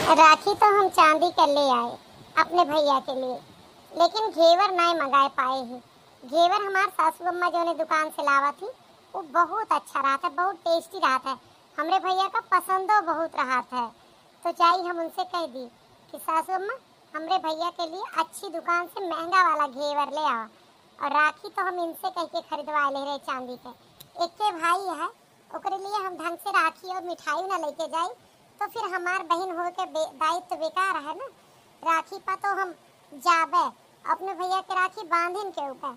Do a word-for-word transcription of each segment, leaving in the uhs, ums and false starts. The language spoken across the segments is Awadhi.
राखी तो हम चांदी के ले आए अपने भैया के लिए, लेकिन घेवर नाय मंगाए पाए ही। घेवर हमार सासू अम्मा जौने दुकान से लावा थी, वो बहुत अच्छा रहत है, बहुत tasty रहत है, हमरे भैया का पसंदो बहुत रहत है। तो जाई हम उनसे कह दी कि सासू अम्मा, हमरे भैया के लिए अच्छी दुकान से महंगा वाला घेवर ले आवा। और राखी तो हम इनसे कह के खरीदवा ले रहे चांदी के। एक्के भाई है, ओकरे लिए हम ढंग से राखी और मिठाई ना लेके जाई, तो फिर हमार बहिन होके बे-, दायित्व बेकार है ना। राखी पा तो हम जाबे, अपने भैया के राखी बांधिन के ऊपर।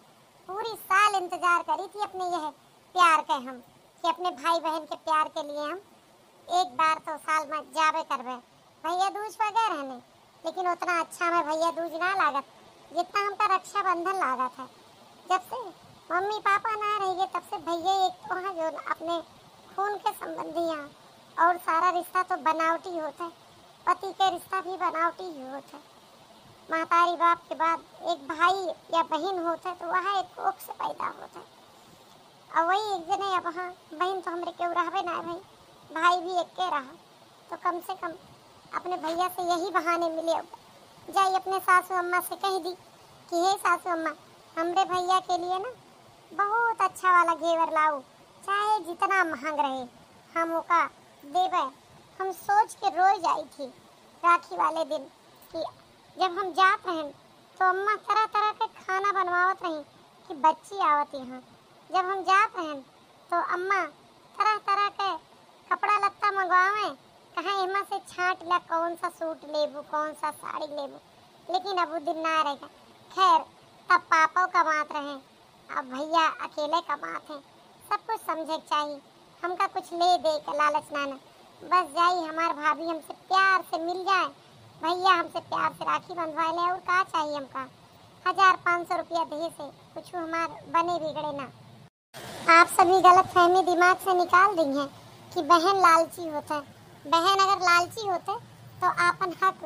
पूरी साल इंतजार करी थी अपने यह प्यार के हम, कि अपने भाई बहन के प्यार के लिए हम एक बार तो साल में जाबे करबे। भैया दूज पर गए रहने, लेकिन उतना अच्छा हमें भैया दूज ना लागत, जितना हमका रक्षाबंधन लागत है। जब से मम्मी पापा ना रह गए, तब से भैया एक तो हैं जो अपने खून के संबंधी हैं, और सारा रिश्ता तो बनावटी होत है, पति के रिश्ता भी बनावटी ही होत है। महतारी बाप के बाद एक भाई या बहिन होत है, तो वह एक कोख से पैदा होत है। और वही एक जने अब हाँ, बहिन तो हमरे केहू रहबे ना है भाई, भाई भी एक्के रहा, तो कम से कम अपने भैया से यही बहाने मिले, जाई अपने सासू अम्मा से कह दी कि हे सासू अम्मा, हमरे भैया के लिए ना बहुत अच्छा वाला घेवर लाऊ, चाहे जितना महंग रहे, हम ओका देबे। हम सोच के रोई जाई थी राखी वाले दिन कि जब हम जात रहन तो अम्मा तरह तरह के खाना बनवावत रही कि बच्ची आवत यहाँ। जब हम जात रहन तो अम्मा तरह तरह के कपड़ा लत्ता मंगवावे, कहाँ एमा से छांट ला कौन सा सूट लेबू, कौन सा साड़ी लेबू, लेकिन अब वो दिन ना रहेगा। खैर, तब पापा कमात रहे, अब भैया अकेले कमात हैं। सब कुछ समझे के चाहिए। हमका कुछ ले दे के लालच ना ना, बस जाई हमार भाभी हमसे प्यार से मिल जाए, भैया हमसे प्यार से राखी बंधवा ले, और का चाहिए हमका? हजार पाँच सौ रुपया दे से कुछ हमार बने बिगड़े ना। आप सभी गलतफहमी दिमाग से निकाल दी हैं कि बहन लालची होत है। बहन अगर लालची होते तो आपन हक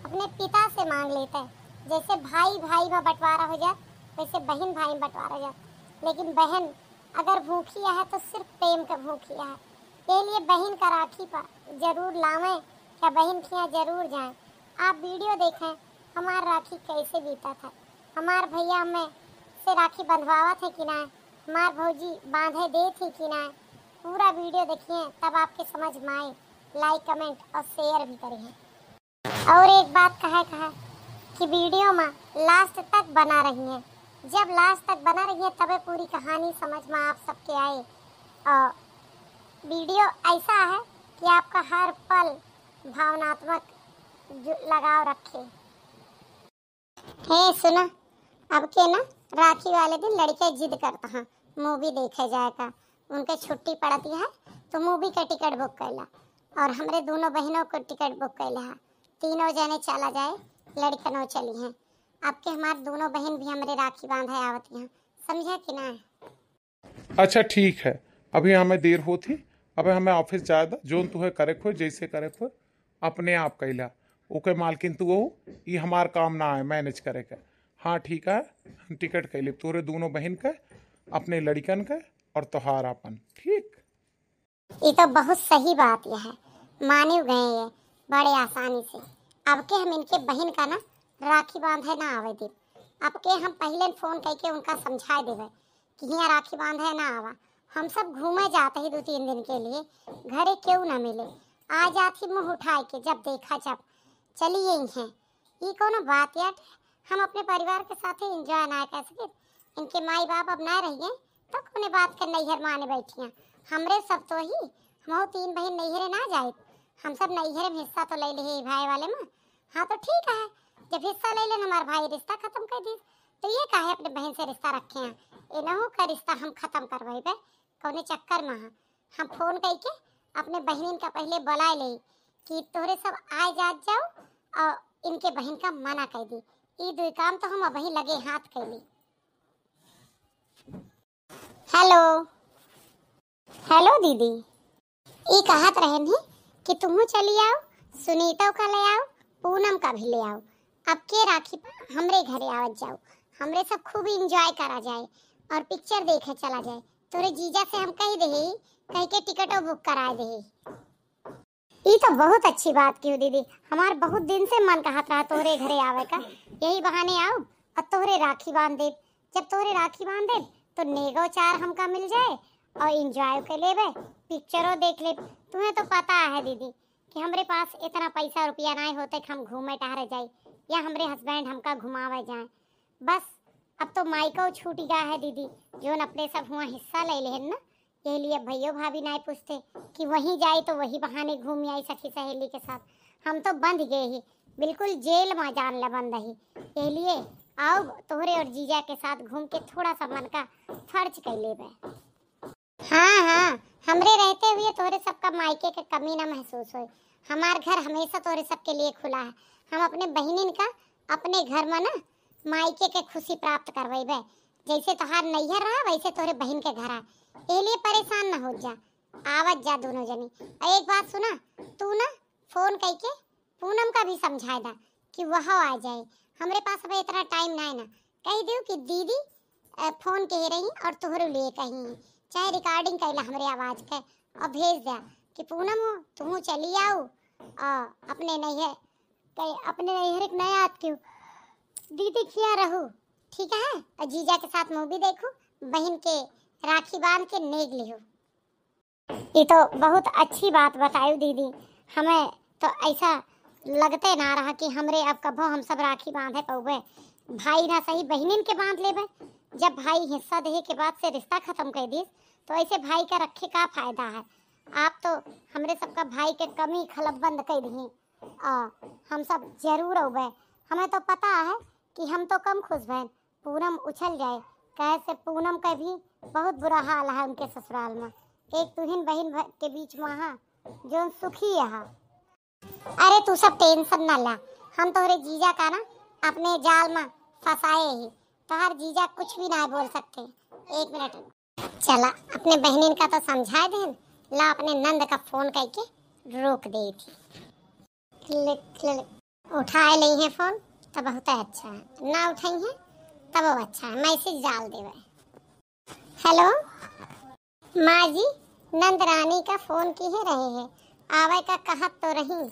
अपने पिता से मांग लेते। जैसे भाई भाई में बंटवारा हो जात, वैसे बहन भाई में बंटवारा हो जात। लेकिन बहन अगर भूखी है तो सिर्फ प्रेम के भूखी है। यही लिए बहन का राखी पर जरूर लावें, क्या बहन खिया जरूर जाएं। आप वीडियो देखें, हमार राखी कैसे बीतत है, हमार भैया हमें से राखी बंधवावत है कि ना, हमार भौजी बांधे देत है कि ना। पूरा वीडियो देखिए, तब आपके समझ में आए। लाइक, कमेंट और शेयर भी करिए। और एक बात कहे कहा कि वीडियो में लास्ट तक बना रही हैं। जब लास्ट तक बना रही हैं, तबे पूरी कहानी समझ में आप सबके आए। और वीडियो ऐसा है कि आपका हर पल भावनात्मक जु-, लगाव रखे। हे सुना, अब के ना राखी वाले दिन लड़के जिद करता हैं मूवी देखे जाए का। उनके छुट्टी पड़ती है तो मूवी का टिकट बुक कैला, और हमरे दोनों बहनों को टिकट बुक कैले है। तीनों जने चला जाए, लड़कनों चली हैं। अब के हमार दोनों बहन भी हमरे राखी बांधे आवती हैं, समझा कि ना? अच्छा ठीक है, अभी हमें देर होत ही, अबे हमें ऑफिस जाए दा, जोन तुहे करे खोए, जैसे करे खोए, अपने आप कैला। ओके मालकिन तू हो, ई हमार काम ना है मैनेज करे के। हाँ ठीक है, हम टिकट कैले तोरे दोनों बहन के, अपने लड़िकन के और तोहार आपन। ठीक। ई तो बहुत सही बात यह है, मानियो गए ये बड़े आसानी से। अब के हम इनके बहन का ना राखी बांधे ना आवे दिन। अब के हम पहले फोन करके उनका समझाए देवे कि हियाँ राखी बांधे ना आवा। हम सब घूमे जाते ही दो तीन दिन के लिए, घरे केहू ना मिले। आ जात ही मुंह उठाए के, जब देखा जब चली गई हैं। ई कौनो बात याट? हम अपने परिवार के साथे एंजॉय ना कर सके। इनके माई बाप अब ना रहिए तो कौने बात के नैहर माने बैठिया। हमरे सब तो ही, हम तीन बहन नैहरे ना जाए, हम सब नैहरे में हिस्सा तो ले ले भाई वाले में। हाँ तो ठीक है, जब हिस्सा ले लेन हमार भाई रिश्ता खत्म कर दी, तो ये काहे अपने बहन से रिश्ता रखे हैं? इनहू का रिश्ता हम खत्म करवाइबे, कौने चक्कर में है? हम फोन करके अपने बहनिन का पहले बुलाए ले कि तोहरे सब आए जात जाओ और इनके बहन का मना कर दी। ई दुई काम तो हम अबही लगे हाथ कैली। हेलो, हेलो दीदी, ई कहत रहन ही कि तुहू चली आओ, सुनीता का ले आओ, पूनम का भी ले आओ। अब के राखी पर हमरे घरे आवत जाओ, हमरे सब खूब एंजॉय करा जाए और पिक्चर देखे चला जाए। तोरे जीजा से हम कह दे, कह के टिकटो बुक कराए दे। ई तो बहुत अच्छी बात किहू दीदी, हमार बहुत दिन से मन कहत रहा तोहरे घरे आवे का, यही बहाने आउब और तोहरे राखी बांध देब। जब तोहरे राखी बांध देब तो नेगो चार हमका मिल जाए और एंजॉय कर लेबे, पिक्चरो देख लेब। तुम्हें तो पता है दीदी कि हमरे पास इतना पैसा रुपया नाहीं होते कि हम घूमे टहरे जाई या हमरे हस्बैंड हमका घुमावे जाए। बस अब तो मायको छूट गया है दीदी, जोन अपने सब हुआ हिस्सा ले लेहन ना, यही लिए भैयो भाभी नाहीं पूछते कि वहीं जाई तो वही बहाने घूम आई सखी सहेली के साथ। हम तो बंद गए ही, बिल्कुल जेल में जान ला बंद ही। यही लिए आउब तोहरे और जीजा के साथ घूम के थोड़ा सा मन का फर्ज कर लेबे। हाँ हाँ, हमरे रहते हुए तोहरे सबका मायके के कमी ना महसूस होए। हमार घर हमेशा तोहरे सबके लिए खुला है। हम अपने बहिनिन का अपने घर में ना मायके के खुशी प्राप्त करवाइबे। जैसे तोहार नैहर रहा वैसे तोहरे बहिन के घर है, ए लिए परेशान ना हो जा, आवत जा दोनों जनी। और एक बात सुना, तू ना फोन करके पूनम का भी समझाए दा कि वह आ जाए। हमरे पास अब इतना टाइम ना है ना, कह दियो कि दीदी अ, फोन कह रही और तोहरो लिए कही, चाहे रिकॉर्डिंग कैला हमरे आवाज के और भेज दे कि पूनम हो, तू चली आओ और अपने नैहर के, अपने नैहर के नया आत क्यों दीदी खिया रहू, ठीक है? और जीजा के साथ मूवी देखू, बहन के राखी बांध के नेग लिहू। ये तो बहुत अच्छी बात बतायू दीदी, हमें तो ऐसा लगते ना रहा कि हमरे अब कभो हम सब राखी बांधे पउबे। भाई ना सही बहनिन के बांध लेबे। जब भाई हिस्सा देहे के बाद से रिश्ता खत्म कर दिस तो ऐसे भाई का रखे का फायदा है? आप तो हमरे सबका भाई के कमी खलबंद कर दिए। आ, हम सब जरूर अउबे। हमें तो पता है कि हम तो कम खुश भैन, पूनम उछल जाए, कहे से पूनम के भी बहुत बुरा हाल है उनके ससुराल में। एक तुहिन बहिन भ-, के बीच में हा, जोन सुखी है हा। अरे तू सब टेंशन ना ला, हम तोहरे जीजा का ना अपने जाल में फंसाए ही, तोहर जीजा कुछ भी ना बोल सकते। एक मिनट, चला अपने बहनिन का तो समझाए देन, ला अपने नंद का फोन करके रोक दे थी। ले, ले, ले। उठाए ले हैं फोन तो बहुत अच्छा है, ना उठाई हैं तब वो अच्छा है, मैसेज डाल देवे। हेलो माँ जी, नंद रानी का फोन की ही रहे हैं, आवे का कहत तो रही,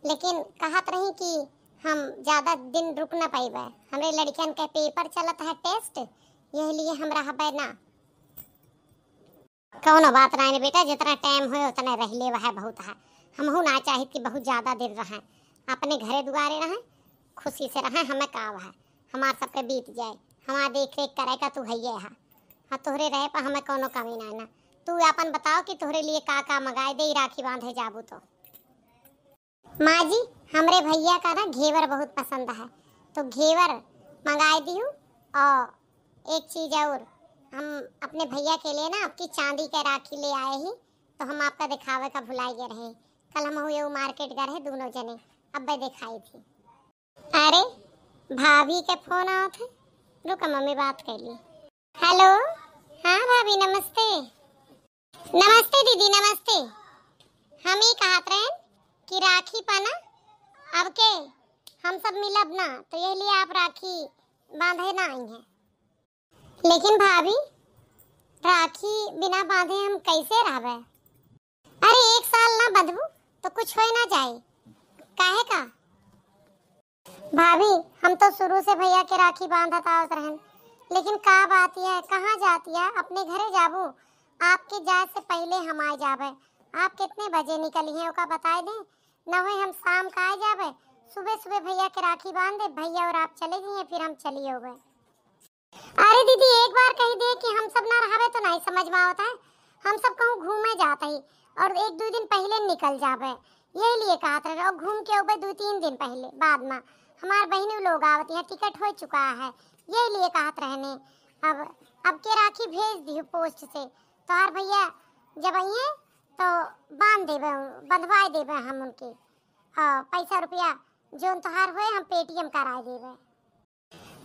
लेकिन कहत रही कि हम ज्यादा दिन रुक ना पाइबे, हमरे लड़कियन के पेपर चलत है टेस्ट, यही लिए हम रहबे ना। कौनो बात नाहीं बेटा, जितना टाइम होए उतने रह ले, वह बहुत है। हमहू ना चाहित कि बहुत ज्यादा दिन रहें, अपने घरे दुआरे रहें, खुशी से रहें, हमें का है, हमार सबके बीत जाए, हमार देख रेख करे का तू हइये है। हाँ, तोहरे रहे पर हमें कौनो कमी नाहीं ना। तू अपन बताओ कि तोहरे लिए का का मंगाए दे, राखी बांधे जाबू तो। माँ जी, हमरे भैया का ना घेवर बहुत पसंद है, तो घेवर मंगाए दियो। और एक चीज और, हम अपने भैया के लिए ना आपकी चांदी के राखी ले आए ही, तो हम आपका दिखावे का भुलाई गए रहे। कल हम हुए मार्केट गए रहे दोनों जने, अब्बे दिखाई थी। अरे, भाभी के फोन आवत है, रुका मम्मी बात कर ली। हेलो, हाँ भाभी नमस्ते। नमस्ते दीदी, नमस्ते। हम ई कहत रहेन कि राखी पा ना, अब के हम सब मिलब ना, तो यही लिए आप राखी बांधे ना आई हैं। लेकिन भाभी, राखी बिना बांधे हम कैसे रहबे? अरे, एक साल ना बंधबू तो कुछ होए ना जाए, काहे का? भाभी, हम तो शुरू से भैया के राखी बांधत आवत रहन, लेकिन का बात यह, कहाँ जात यह, अपने घरे जाबू? आपके जाए से पहले हम आए जाबे। आप कितने बजे निकली हैं, ओका बताए दें, न होए हम शाम का आए जाबे। सुबह सुबह भैया के राखी बांध दे, भैया और आप चले जाइए, फिर हम चली होबे। अरे दीदी, एक बार कही दे कि हम सब ना रहबे तो नहीं समझ में आवत है, हम सब कहूँ घूमे जात ही और एक दो दिन पहले निकल जाबे, यही लिए कहत रहे। और घूम के अउबे दो तीन दिन पहले, बाद में हमार बहिनी लोग आवत हैं, टिकट हो चुका है, यही लिए कहत रहने। अब अब के राखी भेज दियो पोस्ट से, तोहार भैया जब आइए तो बांध देबे, बंधवाए देबे हम उनके। हाँ, पैसा रुपया जोन तोहार होए हम पेटीएम कराए देबे।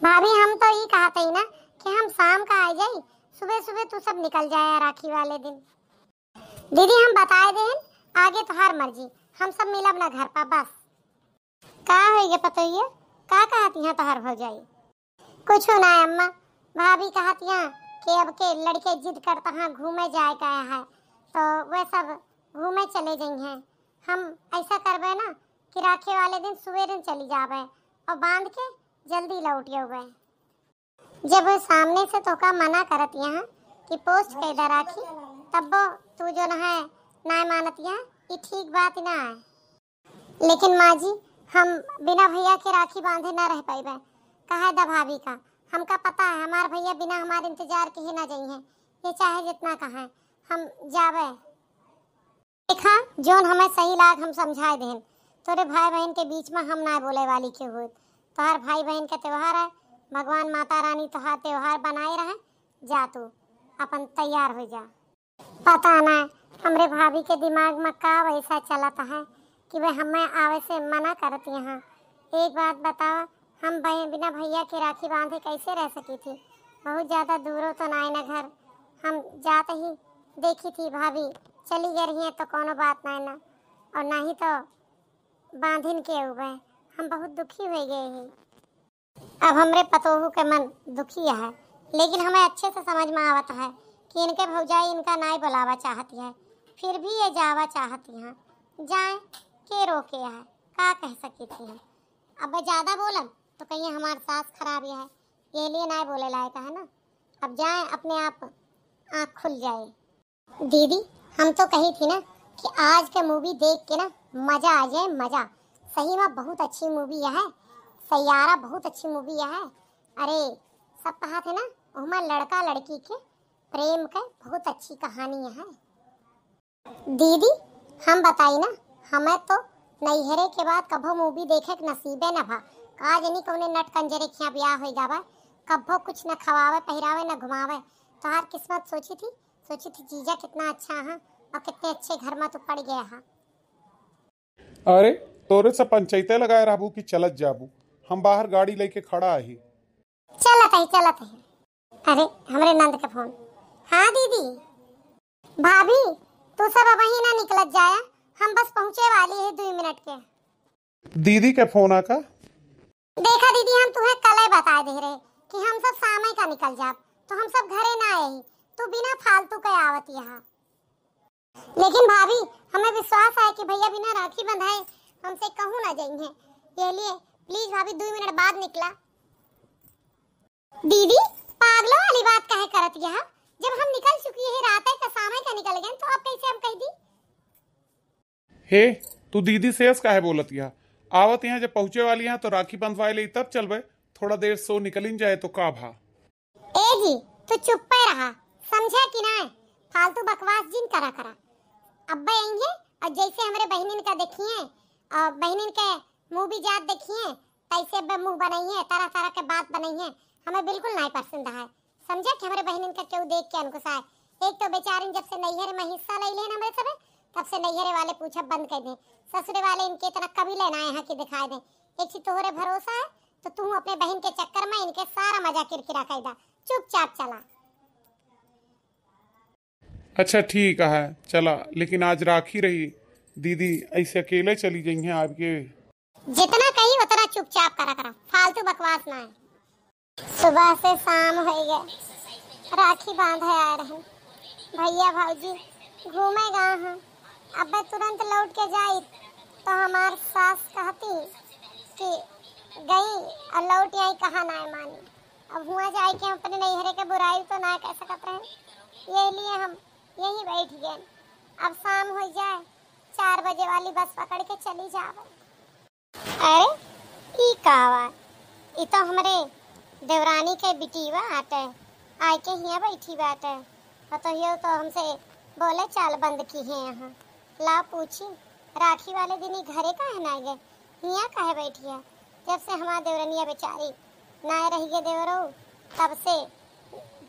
भाभी, हम तो ई कहत हई ना कि हम शाम का आ जाई, सुबह सुबह तू सब निकल जाया राखी वाले दिन। दीदी, हम बताए देन, आगे तोहार मर्जी, हम सब मिलब ना घर पर बस। का होई गे पतोहिया, का कहत यहाँ तोहार भौजाई? कुछ ना अम्मा, भाभी कहत यहाँ कि अब के लड़के जिद करता हाँ घूमे जाए का है, तो वे सब घूमे चले जाई हैं। हम ऐसा करबे ना कि राखी वाले दिन सुबेरे चली जाबे और बांध के जल्दी लौट आबे। जब सामने से तोका मना करत यहाँ कि पोस्ट कर दे राखी, तब तू जो न है नाय मानत यहाँ, ये ठीक बात ना है। लेकिन माँ जी, हम बिना भैया के राखी बांधे ना रह पाइबे। कहे दा भाभी का, हमका पता है हमार भैया बिना हमार इंतजार के ही ना जइहें, ये चाहे जितना कहें, हम जाबे। देखा, जौन हमें सही लाग हम समझाए देहन। तोरे भाई बहन के बीच में हम ना बोले वाली के होत। तोहार भाई बहन के त्योहार है, भगवान माता रानी तोहार त्योहार बनाए रहे। जा तू अपन तैयार हो जा। पता ना हमरे भाभी के दिमाग में का वैसा चलत है कि वे हमें आवे से मना करत यहाँ। एक बात बताओ, हम भै-, बिना भैया के राखी बांधे कैसे रह सकी थी? बहुत ज्यादा दूरो तो नाय ना घर। हम जात ही देखी थी भाभी चली गई रही हैं तो कोनो बात नाय ना, और ना ही तो बांधिन के उबे। हम बहुत दुखी हो गए ही। अब हमरे पतोहू के मन दुखी है, लेकिन हमें अच्छे से समझ में आवत है कि इनके भौजाई इनका नाय बुलावा चाहती है, फिर भी ये जावा चाहती हैं। जाए, के रोके है, का कह सकी थी हम। अब ज्यादा बोलन तो कहिए हमार सास खराब है, ये लिए नाय बोले लायक है ना। अब जाए, अपने आप आँख खुल जाए। दीदी, हम तो कही थी ना कि आज के मूवी देख के ना मजा आ जाए, मजा। सही में बहुत अच्छी मूवी है, सैयारा बहुत अच्छी मूवी है। अरे, सब कहा थे ना, ओहमा लड़का लड़की के प्रेम के बहुत अच्छी कहानी है। दीदी, हम बताई ना, हमें तो नैहरे के बाद कभो मूवी देखे के नसीबे न भा। का जनी कौने नट कंजरे के यहाँ ब्याह हो जावे, कभो कुछ न खवावे, पहिरावे, न घुमावे। तोहार किस्मत सोची थी, सोची थी जीजा कितना अच्छा है और कितने अच्छे घर में तू पड़ गया है। अरे, तोरे से पंचायते लगाए रहबू कि चलत जाबू? हम बाहर गाड़ी लेके खड़ा ही। चलत ही, चलत ही। अरे, हमरे नंद के फोन। हाँ दीदी। भाभी, तू सब अबही ना निकलत जाया, हम बस पहुँचे वाली है दुई मिनट के। दीदी के फोन आका। देखा दीदी, हम तुहे कले बताए दे रहे कि हम सब शामे का निकल जाब, तो हम सब घरे ना आई, तू बिना फालतू के आवत यहाँ। लेकिन भाभी, हमें विश्वास है कि भैया बिना राखी बंधाए हमसे कहूँ ना जाइहें, ये लिए please भाभी दुई मिनट बाद निकला। दीदी, पागलों वाली बात काहे करत यह? जब हम निकल चुकी है, रात है, तो शाम है का निकल गए, तो अब कैसे हम कह दी? हे, तू दीदी से ऐस काहे बोलत यह? आवत यहाँ जब पहुँचे वाली यहाँ तो राखी बंधवाए ले तब चलबे, थोड़ा देर सो निकलिन जाए तो का भा? ए जी, तू चुप्पे रहा, समझा कि ना? फालतू बकवास जिन करा करा। अब्बे आएंगे और जैसे हमरे बहनिन का देखिए और बहनिन के मुँह भी जात देखिए, तैसे बे मुँह बनइहे, तरह तरह के बात बनइहे, हमें बिल्कुल नाहीं पसंद है। समझे कि हमरे बहिनिन का केहू देख के अंकुश आए। एक तो बेचारिन जब से नैहरे में हिस्सा ले लेन हमरे सबे, तब से नैहरे वाले पूछब बंद कर दें। ससुरे वाले इनके इतना कभी लेना आए हैं कि दिखाए दें। एक चीज तोहरे भरोसा है तो तू अपने बहिन के चक्कर में इनके सारा मजा किरकिरा कर दा। चुपचाप चला। अच्छा ठीक है, चला, लेकिन आज राखी रही, दीदी ऐसे अकेले चली जइहें आपके। जितना कही उतना चुपचाप करा करा, फालतू बकवास ना है। सुबह से शाम हो गए, राखी बांधे आए रहे भैया भौजी, घूमे गए हैं। अब तुरंत लौट के जाई तो हमार सास कहती कि गई और लौट आई, कहा ना मानी। अब हुआ जाए कि हम अपने नैहरे के बुराई तो ना कह सकत रहे, यही लिए हम यहीं बैठ गए। अब शाम हो जाए, चार बजे वाली बस पकड़ के चली जावे। अरे, ई का बा? ई तो हमरे देवरानी के बिटीवा आटे, आइके हियाँ बैठी बाटे। पतोहियो तो हमसे बोले चाल बंद किहे यहाँ। ला पूछी, राखी वाले दिन ई घरे काहे ना गए? हियाँ काहे बैठी है? जब से हमार देवरनिया बेचारी ना रही गए देवरो, तब से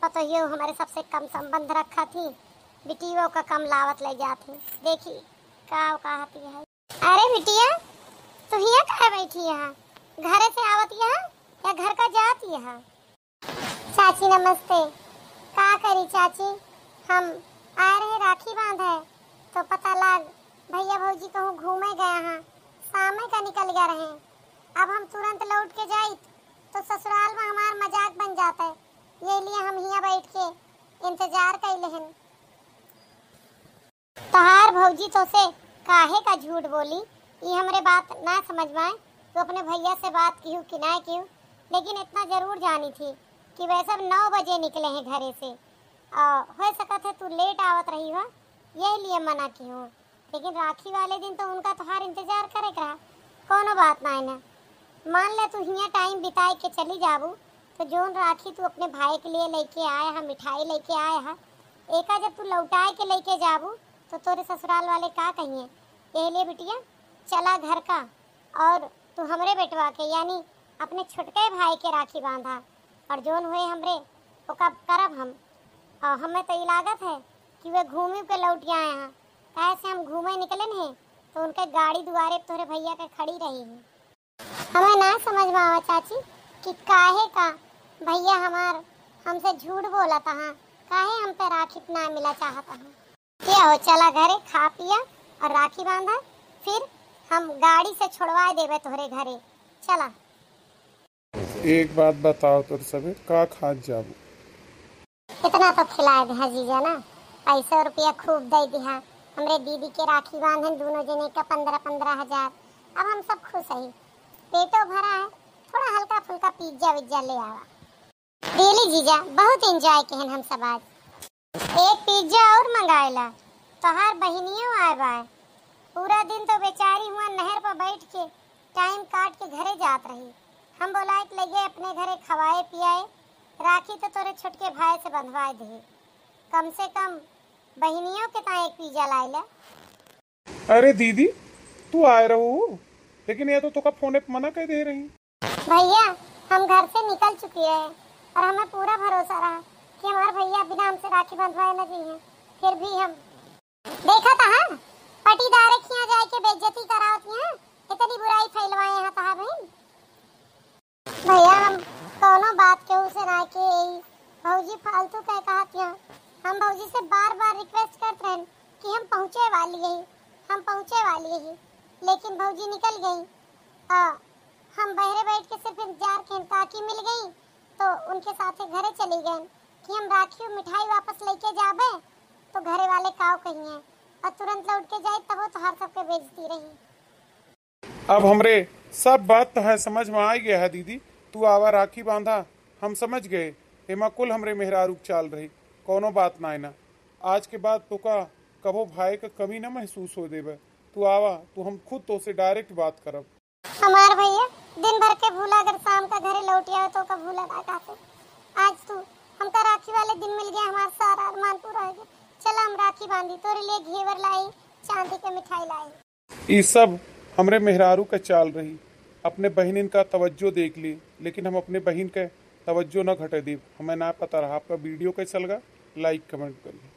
पतोहियो हमारे सबसे कम संबंध रखा थी, बिटियो का कम लावत ले जात ही। देखी का कहती है। अरे बिटिया, तू हियाँ काहे बैठी है? घरे से आवत यहाँ या घर का जात यहाँ? चाची नमस्ते। का करी चाची, हम आए रहे राखी बांधे, तो पता लाग भैया भौजी कहूँ घूमे गया हाँ, शामे का निकल गया रहे। अब हम तुरंत लौट के जाइत तो ससुराल में हमार मजाक बन जाता है, ये लिए हम हियाँ बैठ के इंतजार कैले हन। तोहार भौजी तोसे काहे का झूठ बोली, ई हमरे बात ना समझ में आए। तू अपने भइया से बात किहू कि ना किहू, लेकिन इतना जरूर जानी थी कि वह सब नौ बजे निकले हैं घरे से। आ, हो सकत है तू लेट आवत रही हो, यही लिए मना किहूँ। लेकिन राखी वाले दिन तो उनका तोहार इंतजार करे के रहा, कौनो बात ना है ना। मान ले तू हियाँ टाइम बिताए के चली जाबू, तो जौन राखी तू अपने भाई के लिए लेके आए हा, मिठाई लेके आए हा, एका जब तू लौटाए के लेके जाबू, तो तोरे ससुराल वाले का कहिए? यही लिए बिटिया, चला घर का, और तू हमरे बेटवा के, यानी अपने छोटके भाई के राखी बांधा, और जौन होए हमरे, ओका करब हम। और हमें तो ई लागत है कि वे घूमी के लौट आए हैं, काहे से हम घूमे निकले नहीं, तो उनके गाड़ी दुआरे तोहरे भइया के खड़ी रही है। हमें ना समझ में आवा चाची कि काहे का भइया हमार हमसे झूठ बोलत हैं, काहे हम पे राखी ना मिला चाहत हैं। ये हो, चला घरे खा पिया और राखी बांधा, फिर हम गाड़ी से छोड़वा देबे तोहरे घरे। चला। एक बात बताओ तोर सबे, का खात जाबू? इतना तो खिलाए दिहा जीजा ना, पैसा रुपया खूब दे दिहा। हमरे दीदी के राखी बांधन दोनों जने का पन्द्रह पन्द्रह हजार। अब हम सब खुश है, पेटो भरा है, थोड़ा हल्का फुल्का पिज्जा विज्जा ले आवा। डेली जीजा, बहुत एंजॉय केहन हम सब आज। एक पिज्जा और मंगाएला, तोहार बहिनियो आए बाय। पूरा दिन तो बेचारी हुआ नहर पर बैठ के टाइम काट के घरे जात रही। हम बोलाए के लगे अपने घरे खवाए पियाए, राखी तो तोरे छोटके भाई से बंधवाए दे। कम से कम बहिनियों के ताई एक पिज्जा लाएला। अरे दीदी, तू आए रहो, लेकिन ये तो तोका फोने पे मना कर दे रही। भैया, हम घर से निकल चुकी है और हमें पूरा भरोसा रहा कि हमारे भैया बिना हमसे राखी बंधवाए न जाइए, फिर भी हम। देखा था, हाँ? पटीदारे खिया जाए के बेइज्जती करावत हैं, इतनी बुराई फैलवाए हैं तहा बहन। भैया, हम कौनो बात केहू से ना के, यही भौजी फालतू कह कहत हैं। हम भौजी से बार बार रिक्वेस्ट करत रहन कि हम पहुँचे वाली यही, हम पहुँचे वाली यही, लेकिन भौजी निकल गई। आ, हम बहरे बैठ के सिर्फ इंतजार के, काकी मिल गई तो उनके साथे घरे चली गए कि हम राखी और मिठाई वापस लेके जाबे तो घरे वाले काव कहिए, और तुरंत लौट के जाए तब तो हर सबके बेइज्जती रही। अब हमरे सब बात तो है समझ में आ गया है दीदी, तू आवा राखी बांधा, हम समझ गए, एमा कुल हमरे मेहरारू के चाल रही, कौनो बात ना है ना। आज के बाद तोका कबो भाई का कमी ना महसूस हो देबे। तू आवा, तू हम खुद तोसे डायरेक्ट बात करब। हमार भैया दिन भर के भूला, अगर शाम का घरे लौट आवे तो का भूला ना काफी। आज तू हमका राखी वाले दिन मिल गया, हमार सारा अरमान पूरा हो गया। चला हम राखी बांधी, तोरे लिए घेवर लाई, चांदी के मिठाई लाई। ई सब हमरे मेहरारू का चाल रही, अपने बहिनिन का तवज्जो देख ली, लेकिन हम अपने बहिन के तवज्जो न घटे देब। हमें ना पता रहा। आपका वीडियो कैसा लगा, लाइक कमेंट कर ली।